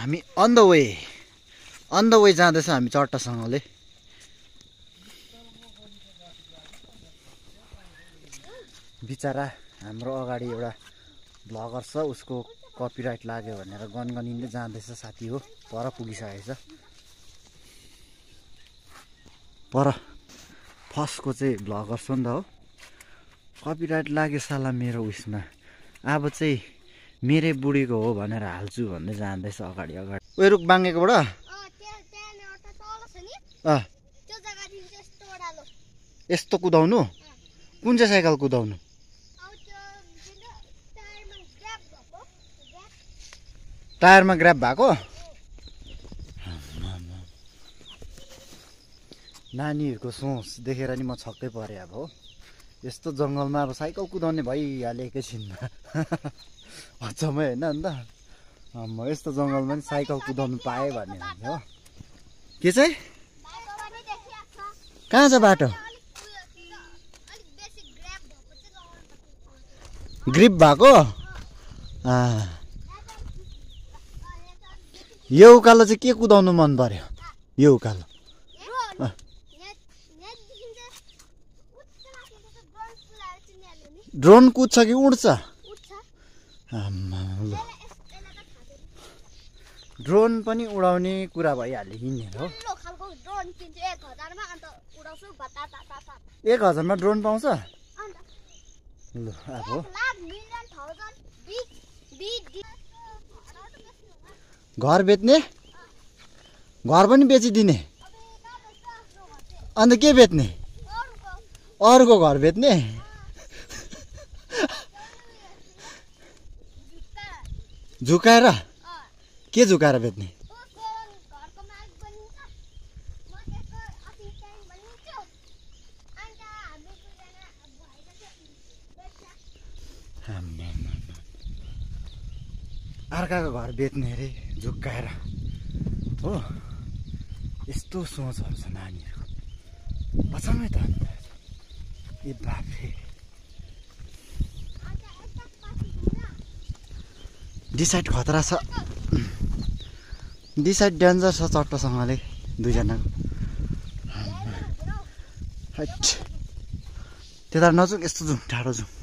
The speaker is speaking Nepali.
हामी अन द वे जाँदैछ हामी चट्टासँगले। बिचरा हाम्रो अगाडि एउटा ब्लगर छ, उसको कपिराइट लाग्यो भनेर गनगनिँदै जाँदैछ साथी हो। पर पुगिसकेछ। पर फर्स्टको चाहिँ ब्लगर छ नि त हो। कपिराइट लाग्यो साला मेरो उयसमा, अब चाहिँ मेरै बुढीको हो भनेर हाल्छु भन्दै जाँदैछ अगाडि अगाडि। उयो रुख बाङ्गेकोबाट यस्तो कुदाउनु? कुन चाहिँ साइकल कुदाउनु? टायरमा ग्र्याब भएको? नानीहरूको सोच देखेर नि म छक्कै परेँ अब हो। यस्तो जङ्गलमा अब साइकल कुदाउने भइहाल्यो एकैछिनमा। अचम्मै होइन अन्त। म यस्तो जङ्गलमा नि साइकल कुदाउनु पाएँ भन्ने हो। के चाहिँ? कहाँ छ बाटो? ग्रिप भएको? यो उकालो चाहिँ के कुदाउनु मन पर्यो? यो उकालो ड्रोन कुद्छ कि उड्छ? ड्रोन पनि उडाउने कुरा भइहाल्यो यिनीहरू हो। 1000मा ड्रोन पाउँछ? ल अब घर बेच्ने? घर पनि बेचिदिने? अन्त के बेच्ने? अरूको घर बेच्ने? झुकाएर? के झुकाएर बेच्ने? अर्काको घर बेच्ने अरे झुक्काएर हो। यस्तो सोचहरू छ नानीहरूको। अचम्मै त अन्त। ए बाफे डिसाइड खतरा छ। डिसाइड डेन्जर छ चट्टासँगले दुईजनाको। त्यता नजाउँ, यस्तो जाउँ, टाढो जाउँ।